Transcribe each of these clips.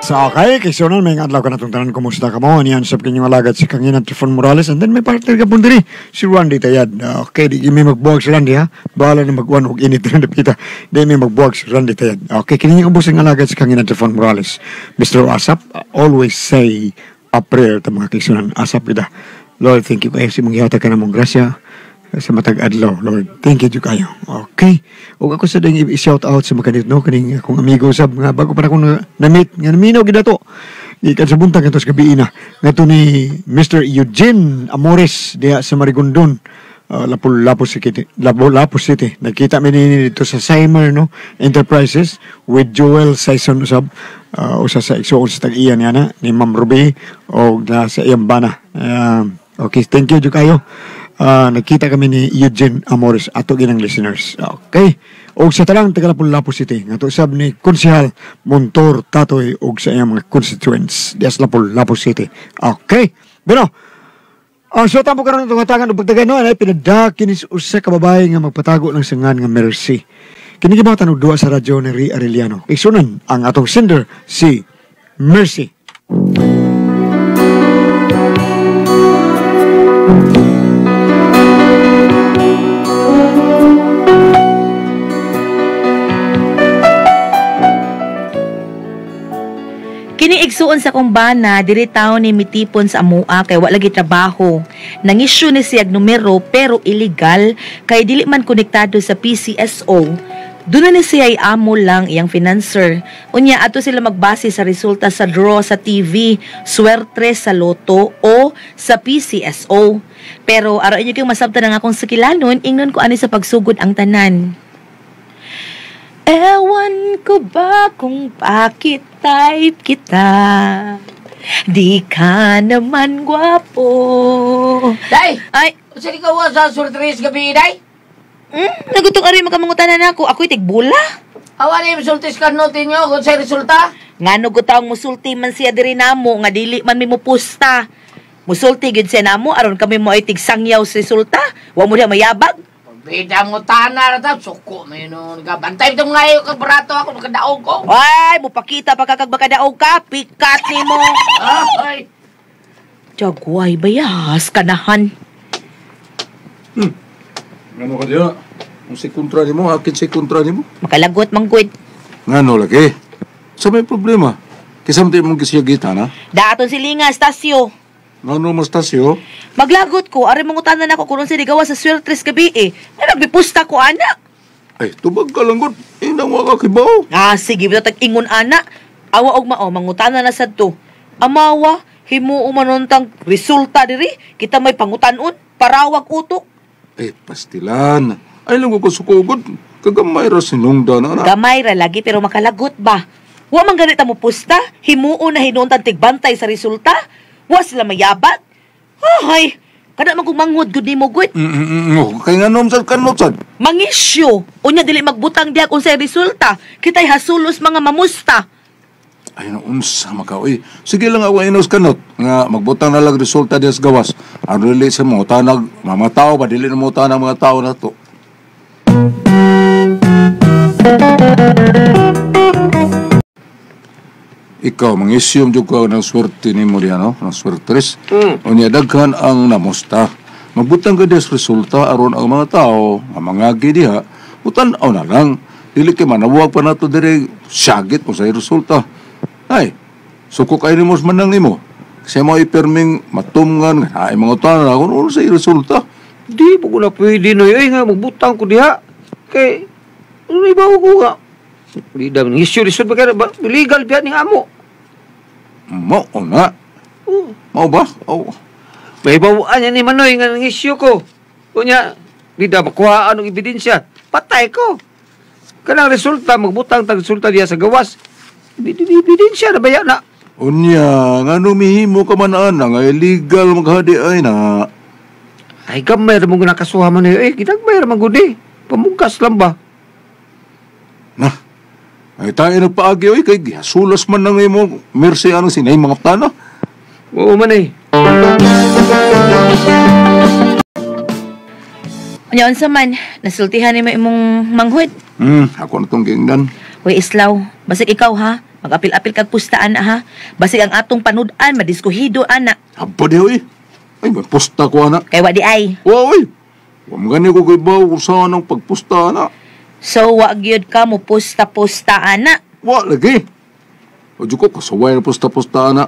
So okay, kaysunan, may adlaw ka natong tanan, kumusta ka mo? Niyan sa kinyong alagad si Kangina Trifon Morales, and then may partner ka po diri, si Randy Tayad. Okay, di may magbuwag si Randy ha. Bahala na magwan og init na dapita. Di may magbuwag si Randy Tayad. Okay, kini ang busing alagad si Kangina Trifon Morales. Mr. Asap, always say a prayer ta mga kaysunan. Asap kita. Lord, thank you kayo sa imong gihatag ka namong grasya sa matag adlaw, Lord. Thank you jud kayo. Okay. Ug ako sa ding i-shout out sa makanit no kaning akong amigo sab nga bago pa na akong na-meet nga naminaw gid ato. Gikan sa buntag ngadto sa gabi na. Ngadto ni Mr. Eugene Amores diha sa Marigondon, Lapu-Lapu City. Lapu-Lapu City. Nagkita mi nini dito sa Seimer no Enterprises with Joel Saison usab, usa sa igsuon sa tag-iya niya na ni Ma'am Ruby og na sa iyang bana. Okay, thank you jud kayo. Nagkita kami ni Eugene Amores ato ginang listeners. Okay. Og sa talang taga Lapu-Lapu City ngadto sab ni Konsehal Montor Tatoy og sa iyang mga constituents diha sa Lapu-Lapu City. Okay. Bueno, ang so tamo karon itong hatagan og pagtagan no ay pinadaki ni usa ka babae nga magpatago ng sangan nga Mercy. Kini gibatan og duwa sa radyo ni Ray Arellano. Igsunan ang atong sender si Mercy. Kini igsuon sa kong bana, diri taon ni mitipon sa amua kay wa lagi trabaho. Nangisyu ni siyag numero pero illegal kay dili man konektado sa PCSO. Doon na ni siya ay amo lang iyang financer. Unya ato sila magbase sa resulta sa draw sa TV, swerte sa loto o sa PCSO. Pero aron inyo kayong masabtan ang akong sakilanon, ingnon ko ani sa pagsugod ang tanan. Ewan ko ba kung bakit type kita? Di ka naman gwapo. Day! Ay! Unsa di ka wa sa surtres gabi, day? Nagutong ari makamangutanan ako. Ako'y tigbula. Awa ni sultis ka note niyo kung sa resulta? Ngano ko taong musulti man siya diri namo nga dili man mi mupusta. Musulti gyud siya namo aron kami mo ay tigsangyaw sa resulta. Wa mo diha mayabag. Bida mo tana ra ta suko may no nagabantay bitong ngayo kag barato ako makadaog ko. Ay, mupakita pa ka kag makadaog ka, pikat nimo. Ay. Jagway bayas kanahan. Ngano ka diha? Kung si kontra nimo, akin si kontra nimo. Makalagot man gud. Ngano lagi? Sa may problema? Kaysa mo mong gisiyagita na? Daaton si Linga, Stasyo. Ngano mo, Stasyo? Maglagot ko, ari mangutanan ako kung unsa gawa sa swertres gabi eh. Ay, nagbipusta ko, ana. Ay, tubag ka lang, god. Inang waka kibaw. Ah, sige, bitaw tag-ingon, ana. Awa og mao, mangutanan na sad to. Amawa, himuo man untang resulta diri. Kita may pangutanon, parawag utok. Eh, pastilan. Ay lang ko sukugod. Kagamay ra sinungda na, ana. Gamay ra lagi, pero makalagot ba? Wa man ganita mo pusta, himuo na hinuuntan tigbantay sa resulta. Wa sila mayabat. Ay, kada man kong manghod gud nimo gud. Kay nganom sad kanot sad. Mangisyo. Unya dili magbutang diha kung sa resulta. Kitay hasulos mga mamusta. Ay na unsa maka oy. Sige lang ako inos kanot nga magbutang na lang resulta diha sa gawas. Ang dili sa mo tanag mga tao ba dili na mo tanag mga tao na to. Ikaw, mangisyom jud ka ng swerte nimo diha, no? Ng swertres. Unya daghan ang namusta. Magbutang ka diha sa resulta aron ang mga tao nga mangagi diha, butan-aw na lang. Dili kay manawag pa nato diri syagit mo sa resulta. Ay, suko kay nimo sa manang nimo. Kasi mo ipirming matungan ay mga tanan ako ano sa resulta. Di po ko na pwede no, ay nga magbutang ko diha. Kay ano ibaw ko nga. Di daw ngisyo lisod ba kay legal biya ning amo. Mao na. Mao ba? Oh. May bawaan niya ni Manoy nga nangisyo ko. Unya, di daw makuha anong ebidensya. Patay ko. Kanang resulta, magbutang tag resulta diya sa gawas. Ebidensya na ba yan na? Unya, nga numihimo ka man ana, nga illegal maghadi ay na. Ay, gamay ra mong nakasuha man eh. Ginagmay ra man gud eh. Pamugkas lang ba? Na, ay tayo nagpaagi oy kay gihasulas man nang imo mercy anong sinay mga tana. Oo man eh. Unya unsa man, nasultihan nimo imong manghud. Ako na tong giingnan. Uy Islaw, basig ikaw ha, Magapil-apil kag pustaan na ha. Basig ang atong panud-an madiskuhido ana. Haba di oy. Ay, may pusta ko ana. Kay wa di ay. Wa oy. Wa man gani ko gibaw kung saan ang pagpusta ana. So wa gyud ka mo pusta-pusta ana. Wa lagi. O ko kasuway na pusta-pusta ana.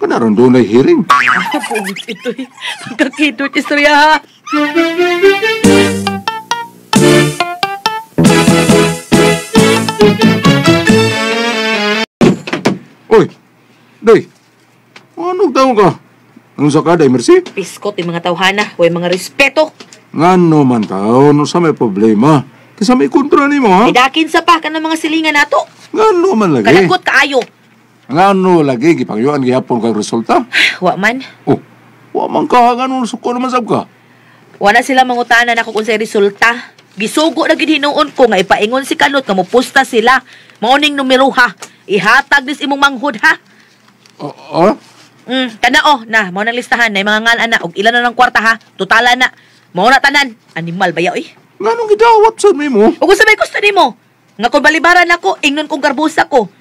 Kanaron doon ay hearing. Pugot ito eh. Pagkakidot istorya ha. Oy, day. Anong taon ka? Anong sa ka, day, Mercy? Piskot yung mga tawhana. Way mga respeto. Ngano man taon, sa may problema. Kaysa may kontra nimo, ha? Idakin sa pa ka ng mga silingan nato. Ngano man lagi. Kadagot kaayo. Ngano lagi, gipangyuan gihapon kag resulta. Wa man. Oh, wa man ka, ngano suko naman sab ka. Wala sila mangutana nako kung sa resulta. Gisugo na gid hinuon ko nga ipaingon si Kanot nga mopusta sila. Mao ning numero ha. Ihatag dis imong manghod ha. Ah? Kana oh, na mao nang listahan na mga ngal ana og ilan na ng kwarta ha. Totala na. Mao na tanan. Animal ba ya oy? Nganong gidawat sa nimo? Ug unsa may gusto nimo? Nga kung balibaran nako, ingnon kong garbusa ko.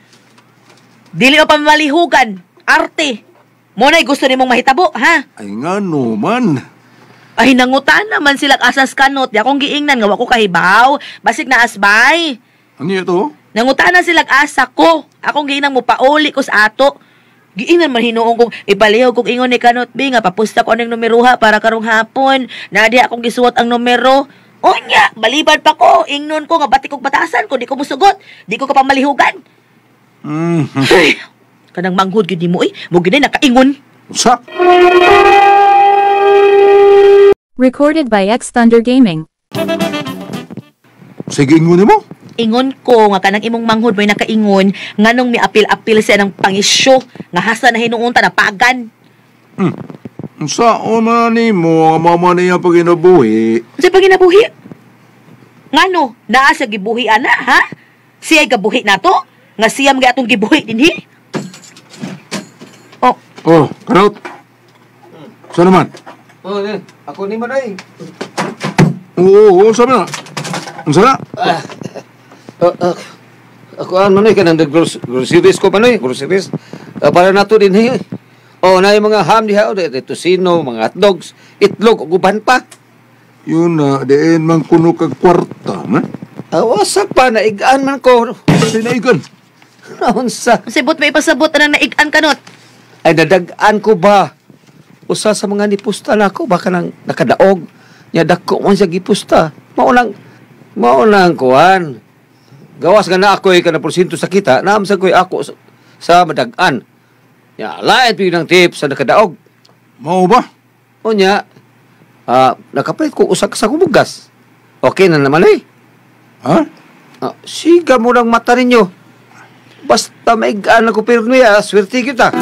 Dili pa mamalihugan, arte. Mo na'y gusto nimong mahitabo, ha? Ay ngano man. Ay nangutan naman sila asas kanot. Di akong giingnan nga wa ko kahibaw. Basig na asbay. Ano ito? Nangutan na sila asa ko. Akong giingnan mo pauli ko sa ato. Giingnan man hinuon kong ipalihog kong ingon ni Kanot B nga papusta ko aning numero ha para karong hapon. Na di akong gisuwat ang numero. Unya, balibad pa ko. Ingnon ko nga bati kog batasan ko di ko musugot. Di ko ka pamalihugan. Ay, kanang manghod gyud nimo oy. Mo gyud nakaingon. Sa? Recorded by X Thunder Gaming. Sige, ingon nimo? Ingon ko nga kanang imong manghod mo'y nakaingon nganong miapil-apil siya ng pangisyo nga hasa na hinuon ta napagan. Sa man nimo nga mama niya paginabuhi? Unsa pa ginabuhi? Ngano naa sa gibuhi ana ha? Siya'y gabuhi nato? Nga siya mga atong gibuhi dinhi? Oh, Oh, Kanot. Sa naman? Oh, ako ni Manoy. Oo, oo, sabi na. Unsa na? Ako ang Manoy kanang groceries ko Manoy, groceries. Para nato din hi. Oh, na yung mga ham diha, oh, tosino, mga hotdogs, itlog ug uban pa. Yun na, diin man kuno kag kwarta, man. Wasa pa naigaan man ko. Sinaigan. Naunsa? Sibot may ipasabot anang naigan kanot. Ay nadagaan ko ba? Usa sa mga nipusta na ako baka nang nakadaog. Nya dako man siya gipusta. Mao lang kuan. Gawas nga na ako kana porsyento sa kita, naamsa ko'y ako sa madag-an. Nya lain pud ng tip sa nakadaog. Mao ba? Unya, nakapalit ko usa ka sakong bugas. Okay na naman eh. Ha? Siga mo lang mata ninyo. Basta maigaan ako pero niya, swerte kita.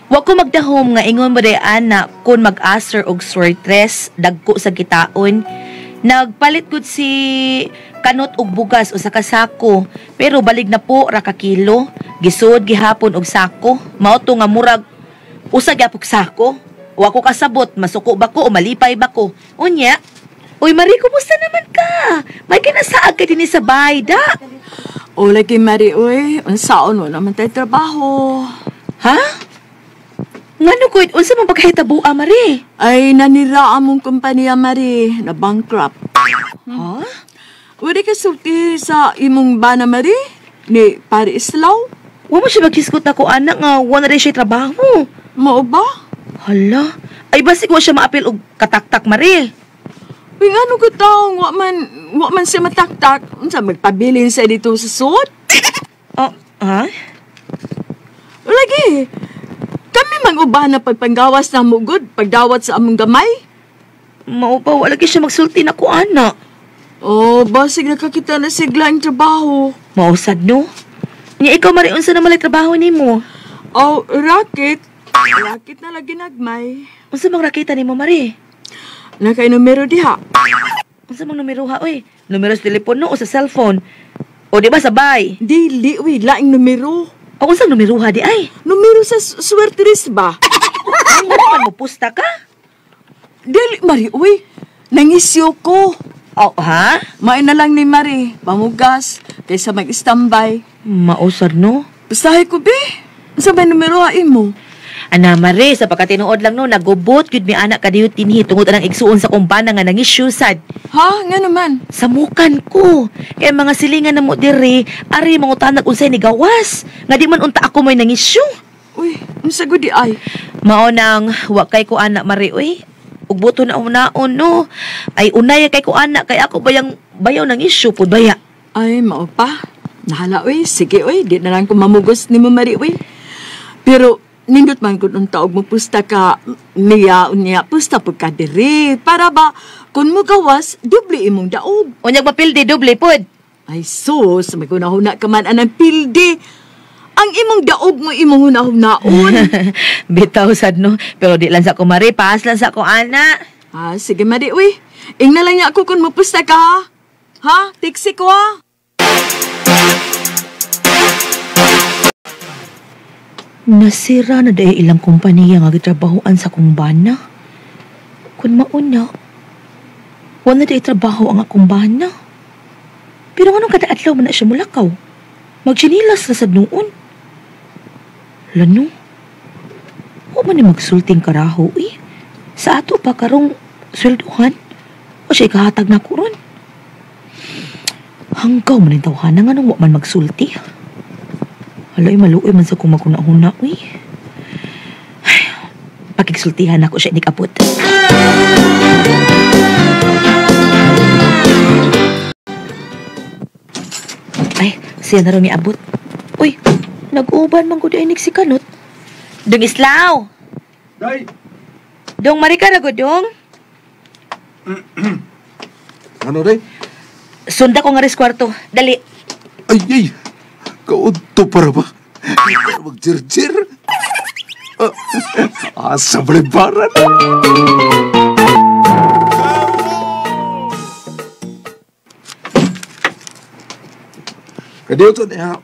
Wa ko magdahom nga ingon mo day ana kun mag-aser og swertres dagko sa gitaon. Nagpalit gud si Kanot og bugas usa ka sako, pero balig na po ra ka kilo. Gisud gihapon og sako. Mao to nga murag usa gyapok sako. Wa ko kasabot, masuko ba ko o malipay ba ko. Unya, uy Marie, kumusta naman ka? May kinasaag ka dinhi sa bahay, da? O lagi Mari, uy, unsaon mo naman tayo trabaho. Ha? Ngano ko, unsa man pagkahitabu'a, Marie? Ay, nanira among kumpanya, Mari, na bankrupt. Ha? Wala ka sulti sa imong bana, Mari? Ni Pare Islaw? Wa mo siya maghisgot ako, anak, nga wala rin siya trabaho. Mao ba? Hala, ay basig wa siya maapil og kataktak, Marie. Uy, ngano ko taong wa man siya mataktak. Unsa magpabilin siya dito sa sud? Oh, ha? Lagi, kami mang-uban na pagpanggawas na mugod, pagdawat sa among gamay. Mao pa, wala lagi siya magsulti na ko, anak. Oh, basig nakakita na sigla ang trabaho. Mausad, no? Nya ikaw, Marie, unsa na malay trabaho nimo? Oh, racket. Racket na lagi nagmay. Unsa mang rakita nimo, Marie? Nakainumero diha. Unsa mang numero ha, oy? Numero sa telepono o sa cellphone? O di ba sabay? Dili, uy, laing numero. O unsang numero ha di ay? Numero sa swertres ba? Ay, ano man mo pusta ka? Dili, Mari, uy. Nangisyo ko. Oh, ha? Main na lang ni Mari, pamugas, kaysa mag-standby. Mausad, no? Bastahe ko, be. Sa may numero hain mo? Ana, Mari, sa pagkatinuod lang, no, nagubot, yun mi anak kadiyot tinhi, tungod anang igsuon sa kumbana nga nangisyusad. Ha? Nga naman. Samukan ko. Kaya mga silingan na mo diri, ari mangutanag unsay ni gawas. Nga di man unta ako may nangisyu. Uy, unsa gud di ay? Mao nang wa kay ko anak Mari, uy. Ug buto na unaon no. Ay unay kay ko anak kay ako bayang bayaw nang issue pud baya. Ay, mao pa. Nahala, uy. Sige, uy. Di na lang ko mamugos ni mo, Mari, uy. Pero, nindot man kun unta og mupusta ka niya unya pusta pud ka diri para ba kun mo gawas doble imong daog. Unyag mapildi doble pud. Ay sus, may kunahuna ka man anang pildi. Ang imong daog mo imong hunahunaon. Bitaw sad no, pero di lang sa ko Mari, paas lang sa ko ana. Ah, sige Mari, uy. Ingna lang niya ako kung mupusta ka, ha? Ha? Tiksi ko, ha? Nasira na dahil ilang kompanya nga gitrabahoan sa akong bana. Kun mauna, wala na dahil trabaho ang akong bana. Pero anong kada adlaw man na siya mulakaw? Magchinilas na sad noon. Lano, wa man ni magsulting karaho eh. Sa ato pa karong swelduhan, o siya ikahatag na ko ron. Hanggaw man ang tawhana nga nung wa man magsulti. Alay, maluoy man sa kumaguna-huna, uy. Ay, pakigsultihan ako siya, inikapot. Ay, siya na rin niabot. Uy, nag-uban man ko di ay si Kanot. Dong Islaw! Day! Dong Marika na ko, dong. Ano, day? Sunda ko nga ris kwarto. Dali. Ay, ay! Kaunto para ba? Magjirjir? Asa balibaran? Kadiyo to niya.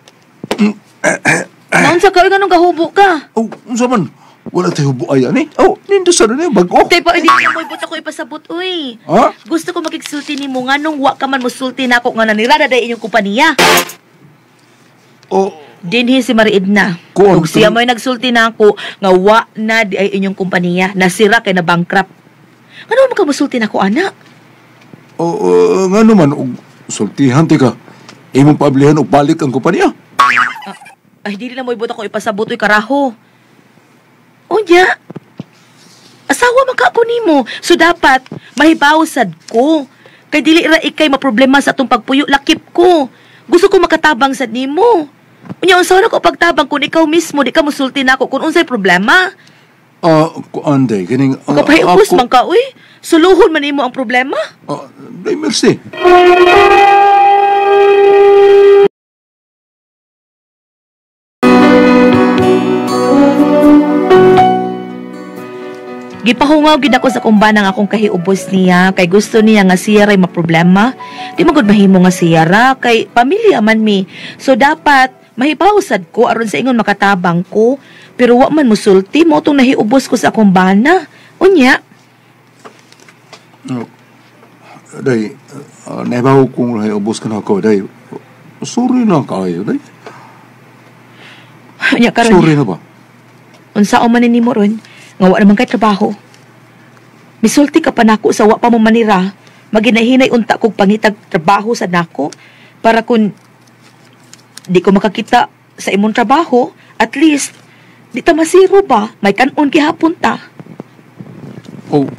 Naunsa ka, uy, anong kahubo ka? Oh, unsa man? Wala tayo hubo ayan eh. Oh, nindo sa na niya, bago. Te pa, hindi na mo ibot ako ipasabot, uy. Ha? Gusto ko makigsulti ni mo nga nung wa ka man musulti na ako nga nanirada dahil inyong kompanya. Oh. Dinhi si Mariedna. Kuan, Ug siya mo'y nagsulti na ako nga wa na di ay inyong kompanya. Nasira kay na bankrupt. Ano man ka musulti na ako, anak? Oh, nga naman, og sultihan ti ka. Imong paablihan og balik ang kompanya. Ay, dili na mo ibot ako ipasabot, uy, karaho. Unya, asawa man ka ako nimo. So dapat, mahibaw sad ko. Kay dili ra ikay maproblema sa atong pagpuyo, lakip ko. Gusto ko makatabang sad nimo. Unya, unsa na ko pagtabang kung ikaw mismo di ka musulti nako kung unsay problema. Kuan day, kining Makapahiubos man ka, uy. Suluhon man nimo ang problema. Day, merci. Gipahungaw gid ako sa kumbana nga akong kahiubos niya kay gusto niya nga siya ray maproblema. Di man gud mahimo nga siya ra kay pamilya man mi. So dapat mahipawsad ko aron sa ingon makatabang ko, pero wa man musulti mo tong nahiubos ko sa akong bana. Unya. Day, nahibaw kong nahiubos ka na ako, day. Sorry na kayo, day. Unya karon. Sorry na ba? Unsa man ni mo ron? Nga wa naman kay trabaho. Misulti ka pa nako sa wa pa mo manira. Maginahinay unta kog pangitag trabaho sa nako para kun di ko makakita sa imong trabaho, at least di ta masiro ba, may kanon gihapon ta. Oh,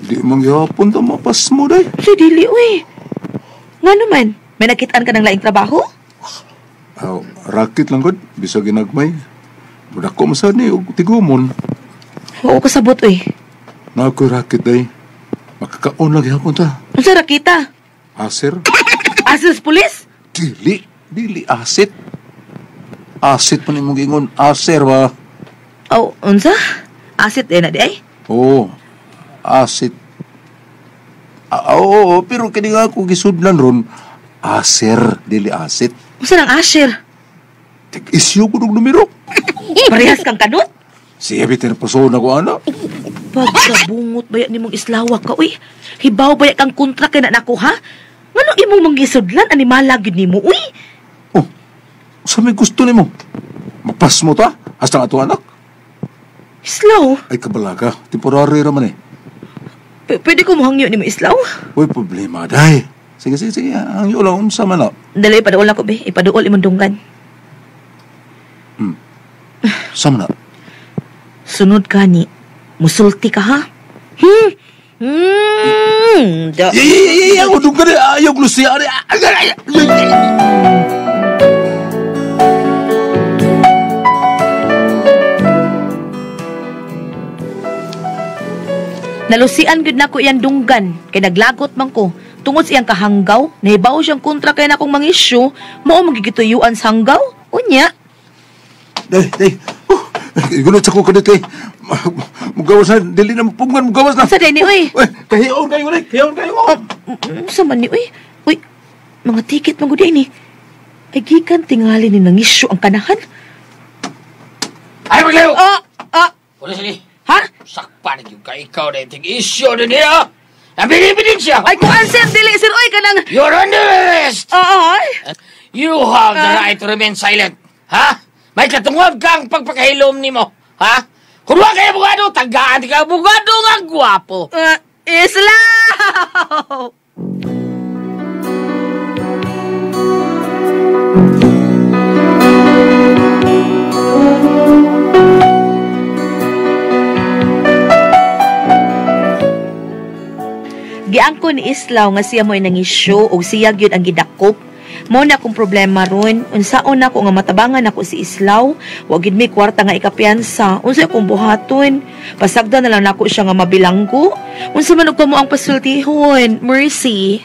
di man gihapon ta mapas mo day. Si dili uy. Nga naman, may nakitaan ka ng laing trabaho? Oh, rakit lang gud, bisag ginagmay. Mudako man sad ni og tigumon. Oo, kasabot, uy. Nakoy rakit, day. Makakaon lagi hapon ta. Unsa rakita? Aser? Aser pulis? Dili. Dili, asit. Asit man imong giingon. Aser ba? Oh, unsa? Asit eh na di ay? Oo. Asit. Oo, pero kini nga ako gisudlan ron. Aser, dili asit. Unsa nang aser? Tig-isyu ko ng numero. Parehas kang kanot? Siya bitin na pasona ko, ana. Pagkabungag. Bungot baya nimong islawa ka, uy. Hibaw baya kang kontra kay na nako, ha? Ngano imong mangisudlan animala gyud nimo, uy? Oh, sa may gusto nimo? Mapasmo ta? Hasta ang atong anak? Islaw? Ay, kabalaga. Temporary raman eh. Pwede ko mohangyo nimo, Islaw? Uy, problema, day. Sige, sige, sige. Hangyo lang, unsa man na. Dali, ipaduol ako, be. Ipaduol imong dunggan. Sama na. Sunod ka ni, musulti ka, ha? Da. Ay, ako dunggan eh. Ayaw, Lucia. Ay, ay, ay, ay. Nalusian gyud nako iyang dunggan kay naglagot man ko tungod sa iyang kahanggaw, nahibaw siyang kontra kay nakong mga isyu, mao magigituyuan sa hanggaw. Unya. Day, day. Igunot sa ko kadit kay mugawas na, dili na mapungan, mugawas na. Sa day ni oy. Uy, kahiyon kayo, uy, kahiyon kayo. Sa man ni oy. Uy, mga ticket man gud ni. Ay gikan tingali ni nangisyu ang kanahan. Ay, maglayo. Ah. Wala sini. Ha? Sakpan gyud ka ikaw na ting isyu din niya. Nabilin siya. Ay kuan sir, dili sir oy kanang You're under arrest. Ay. You have the right to remain silent. Ha? May katungod kang pagpakahilom nimo. Ha? Kung wa kay abogado, tagaan ka abogado nga gwapo. Islaw. Giangko ni Islaw nga siya mo'y nangisyo og siya gyud ang gidakop. Mao na akong problema ron. Unsaon nako nga matabangan nako si Islaw? Wa gid mi kwarta nga ikapiyansa. Unsa akong buhaton? Pasagda na lang nako siya nga mabilanggo. Unsa man og kamo ang pasultihon? Mercy.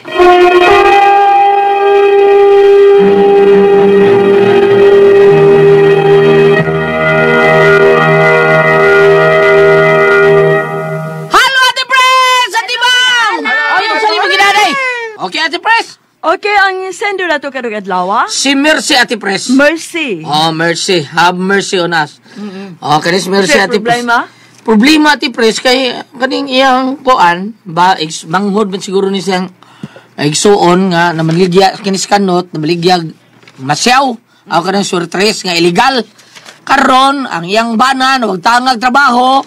Halo, Ate Pres! Ate Ma'am! Ayaw sa limo ginaday. Okay, Ate Pres. Okay, ang sender na to karong adlaw. Si Mercy, Ate Pres. Mercy. Oh, Mercy. Have mercy on us. Oh, kanis Mercy, Unsay Ate Pres. problema? Problema, Ate Pres, kay kaning iyang kuan, ba, manghod man siguro ni siyang igsuon nga namaligya kinis kanot, namaligya masyaw. Aw kanang surtres nga illegal. Karon ang iyang bana wag tangag trabaho,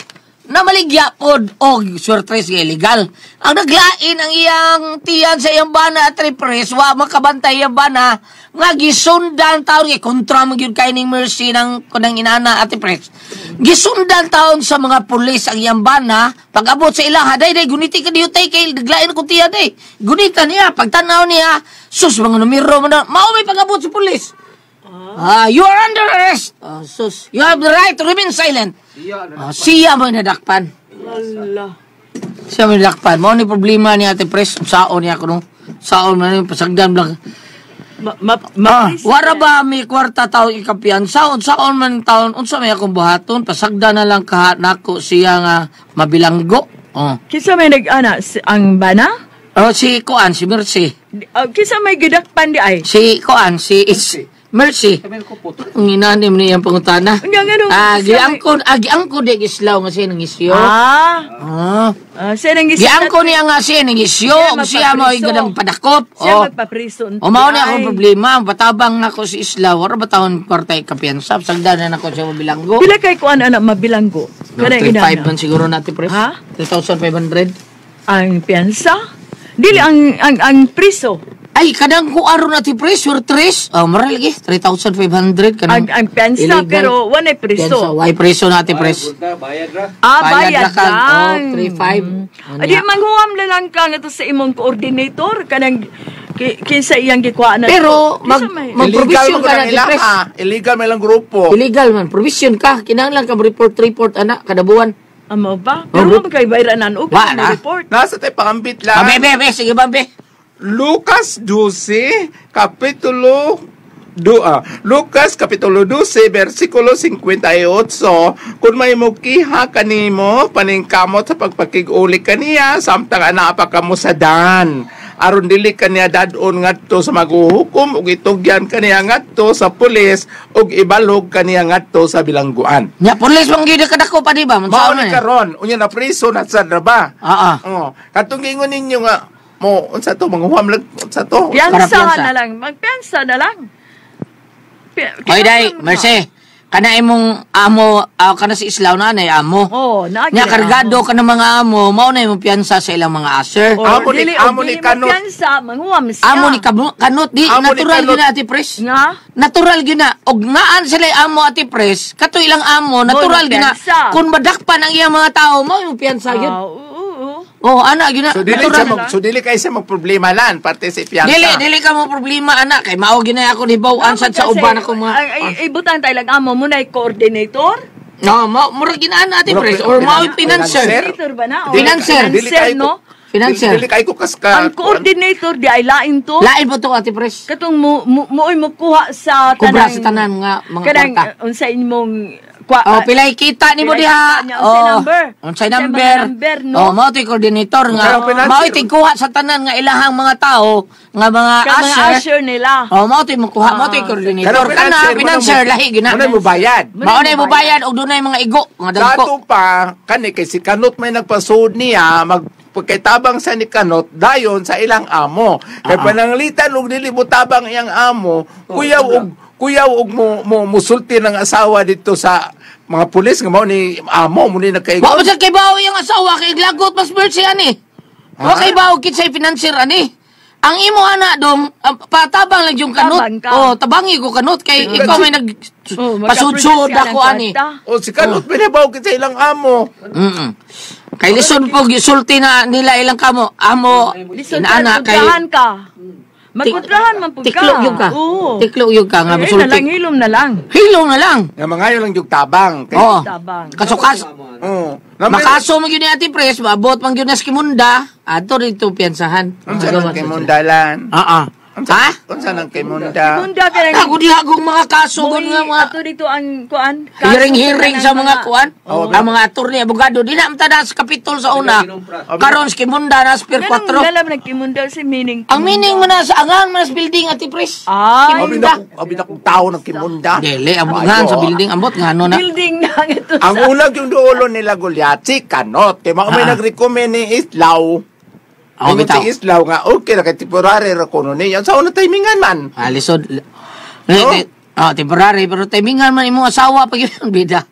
namaligya pod og surtres nga illegal. Ang naglain ang iyang tiyan sa iyang bana at Pres, wa makabantay iyang bana nga gisundan taon kay kontra man gyud kay ning Mercy ng kunang inana Ate Pres. Gisundan taon sa mga pulis ang iyang bana, pag-abot sa ilaha day day guniti ka diyutay kay naglain ko tiyan day. Gunita niya pagtanaw niya, sus mga numero man na, mao may pag-abot sa pulis. You are under arrest. Sus, you have the right to remain silent. Siya mo nadakpan. Allah. Siya mo nadakpan. Mao ni problema ni Ate Pres. Saon niya kuno. Saon man ni pasagdan lang. Wara ba may kwarta taon ikapiyan? Saon saon man taon unsa may akong buhaton? Pasagdan na lang ka nako siya nga mabilanggo. Oh. Kinsa may nag-ana ang bana? Oh, si Kuan, si Mercy. Kinsa may gidakpan di ay? Si Kuan, si is Mercy. Ang inanim niya ang pangutana. Nga ngano? Giangko di gislaw nga siya nangisyo. Siya nangisyo. Giangko niya nga siya nangisyo. Siya Siya mo magpapriso. gadang padakop. Siya magpapriso. O mao na akong problema. Patabang ako si Islaw. Wala ba taon kwarta ikapiyansa? Sagdan na nako siya mabilanggo. Pila kay kuan anak mabilanggo? No, 3,500 man siguro natin, pre. Ha? 3,500. Ang piyansa? Dili ang priso. Ay, kadang ko aron na ti pre, sure tres. Oh, mara lagi, 3,500 kanang. Ang piyansa, illegal. pero walay priso. Piyansa, way priso na ti pres. Bayad ra. Bayad Bayad ra ka. lang. Oh, 3,500. Adi, manghuam na lang ka nga to sa imong coordinator kanang kinsa iyang gikuha na. Pero, Kinsa may- mag-provision Illegal ka na man ti ila, pres. ha? Illegal may lang grupo. Illegal man, provision ka. Kinahanglan ka report ana kada buwan. Amo ba? Pero Oh, oh, kay bayranan og Wa na. report. Nasa tayo pangambit lang. Abe, be, be, sige ba, be. Lucas 12, Kapitulo 2, Lucas Kapitulo 12, versikulo 58. Kung may mukiha kanimo, paningkamot sa pagpakig-uli kaniya, samtang anapa kamo sa dan. Aron dili kaniya dadon ngadto sa maghuhukom ug itugyan kaniya ngadto sa pulis ug ibalog kaniya ngadto sa bilangguan. Nya pulis man gyud kadako pa di ba? Mao Unsaon ni na ni? karon, unya na priso na sad ra ba? Oo. Oh, katong giingon ninyo nga mo unsa to manguham lag unsa to? Para Piyansa piyansa. na lang. Magpiyansa na lang. Hoy day, Mercy. Kana imong amo, kana si Islaw na anay amo. Oh, naa Nya gyud kargado ka ng mga amo, mao na imong piyansa sa ilang mga usher. Or Amo ni- dili, amo ni dili kanot. magpiyansa, manguwam siya. Amo ni kanot di Amo ni natural kanot. gyud na Ate Pres. Nga? Natural gyud na og ngaan sila amo Ate Pres, kato ilang amo natural gyud na piyansa. kun madakpan ang iyang mga tao mao imong piyansa gyud. Ah, oo, oo. Oh, ana gyud na. So dili Natural. siya mag, so dili kay siya magproblema lan parte sa piyansa. Dili ka mo problema ana kay mao gyud na ako nibaw-an sad sa Kasi, uban ako mga. Ay, ay, ibutang tayo lang amo mo na coordinator. No, mao murag ginana Ate Murag Pres or mao financer. Financer. Coordinator ba na? O, Financer. Dili kay no? Financer. Dili kay ko kaska. Ang coordinator di ay lain to. Lain po to Ate Pres. Katong mo mo mooy mokuha sa Kubra tanang sa tanan nga mga kanang kwarta. unsa imong kwa Oh, pilay kita nimo pilay diha. kita niya. Unsay number? Unsay Unsay mga number? number, no? Oh, mao to'y coordinator nga. Pero financer. Mao tigkuha sa tanan nga ilahang mga tao nga mga Ka mga usher. usher nila. Oh, mao to'y mokuha, mao to'y coordinator. Kana financer lahi gyud na. Muna mo bayad. Mao na mo bayad og dunay mga igo nga Sa dagko. ato pa kani kay si Kanot may nagpasuod niya mag pagkaitabang sa ni Kanot dayon sa ilang amo. Kay pananglitan og dili mo tabang iyang amo, kuyaw og mo, mo musulti ng asawa dito sa mga pulis nga mao ni amo mo ni Wa nagkaigo. mo sa kay bawo yung asawa kay lagot mas mercy ani. Wa kay bawo kinsay financer ani. Ang imo ana dong patabang lang yung kanot. Tabang ka. Oh, tabangi ko kanot kay ikaw may nag Oh, pasudsud magka-produce ako ka ng ani. kwarta. O si Kanot binabaw sa ilang amo. Mm. Kay lisod po gisulti na nila ilang kamo. Amo Lisod inaana ka, kay kontrahan ka. Magkontrahan man pud ka. Tiklo gyud ka. Oo. Tiklo gyud ka nga Eh, na musulti. lang hilom na lang. Hilong na lang. Nga mangayo lang yung tabang. Kay, Oo. Tabang. Kasukas Oo. Na may- makaso man gyud ni Ate Pres, maabot man gyud na sa Kimunda, adto rito piyansahan. Unsa nang kay Mundalan? Oo. Ha? Unsa nang kay Munda? Munda ka lang. Ako diha kong mga kaso gud nga mga Ato dito ang kuan. kaso hearing-hearing sa kanang mga kuan. Ang mga attorney, abogado, di na amta na sa kapitol sa una. Karon sa Kimunda na sa Pier Ganun 4. alam nagkimunda si meaning. Ang meaning mo na sa angan mo na sa building Ate Pres. Ay, Abi na abi na kong tao ng Kimunda. Dili, ambot nga sa building, ambot nga ano na. building na nga ito Ang sa... ulag yung duolo nila Goliath, si Kanot. Kay mao may nag-recommend ni Islaw. Oh, Ingon bitaw. si Islaw nga, okay na kay temporary ra kuno niya. Sa una timingan man. Ah, lisod. Oh, temporary, pero timingan man imong asawa pag yun, bida.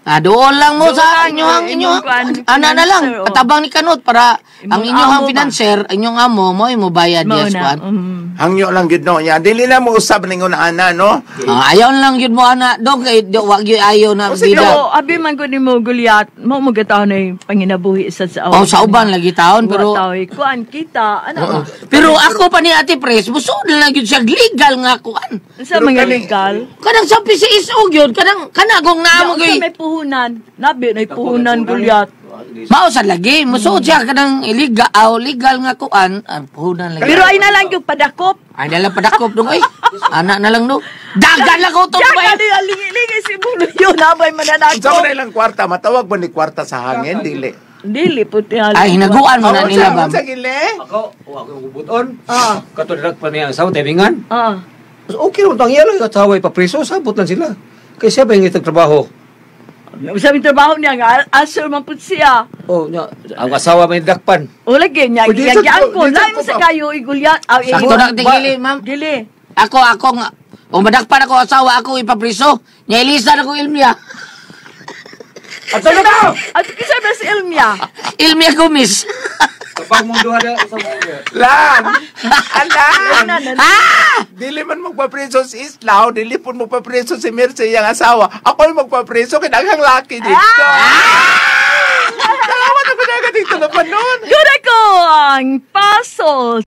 Ah, doon lang mo Doon sa lang, inyong, eh, inyong, imong kuan, ana na lang, financer, oh. patabang ni Kanot para ang Imong inyong amo ba? financer, inyong amo, mo imo bayad Mao yes, na. kuan. Hangyo lang gid no niya. Dili na mo usab ningon ana no. Ah, ayaw lang yun mo ana, dong kay do, wag yun ayaw na Oh, sige, bida. Pero abi man ko nimo Goliath, mo mo gataon na yung panginabuhi sa sa Oh, sa uban lagi taon pero pero kuan kita ano Oo. Pero ako pa ni Ate Pres, busod na lang yun siya legal nga kuan. sa Pero mga kaning- legal. Kanang sa PCSO gyud, kanang kanagong naamo Unsa gyud. may puhunan? Nabi na puhunan Goliath. Mao sa lagi, musuod siya kanang illegal, aw legal nga kuan, ah, puhunan lagi. Pero ay na lang yung padakop. Ay nala padakop dong ay. Ana na lang no. Dagan lang ko to Diyan ba. ka nila lingi-lingi si Bulo yun abay Unsa mananakop. man ilang kwarta matawag ba ni kwarta sa hangin dili. Dili puti hali. Ay hinaguan mo na Oh, nila ba. Unsa gile? Ako, wa ko gubuton. Ah. Katulad pa niya ang asawa, timingan. Ah. Okay ron, ang iya lang yung asawa ipapriso, sabot lang sila. Kaya siya ba yung trabaho? Sa trabaho niya nga asur man pud siya. Oh, nya, ang asawa may dakpan. O lagi niya O, di sa- giyang ko di sa lain ko sa pa. kayo igulyat. Sakto na tingili, ma'am. Dili. Ako ako nga o madakpan ako asawa ako ipapriso. Nya ilisa na ko ilmiya. At ano ka? At kinsa ba si Elmia? Ilmiya Gomez. Kapag mong duha na, sa mong duha. Lan. Alan. Na, na, na. Ah! Dili man magpapreso si Islaw, dili pud magpapreso si Mercy iyang asawa. Ako yung magpapreso kay daghang laki dito. Ah! Salamat ako dagat dito na panon. Good ako ang puzzle.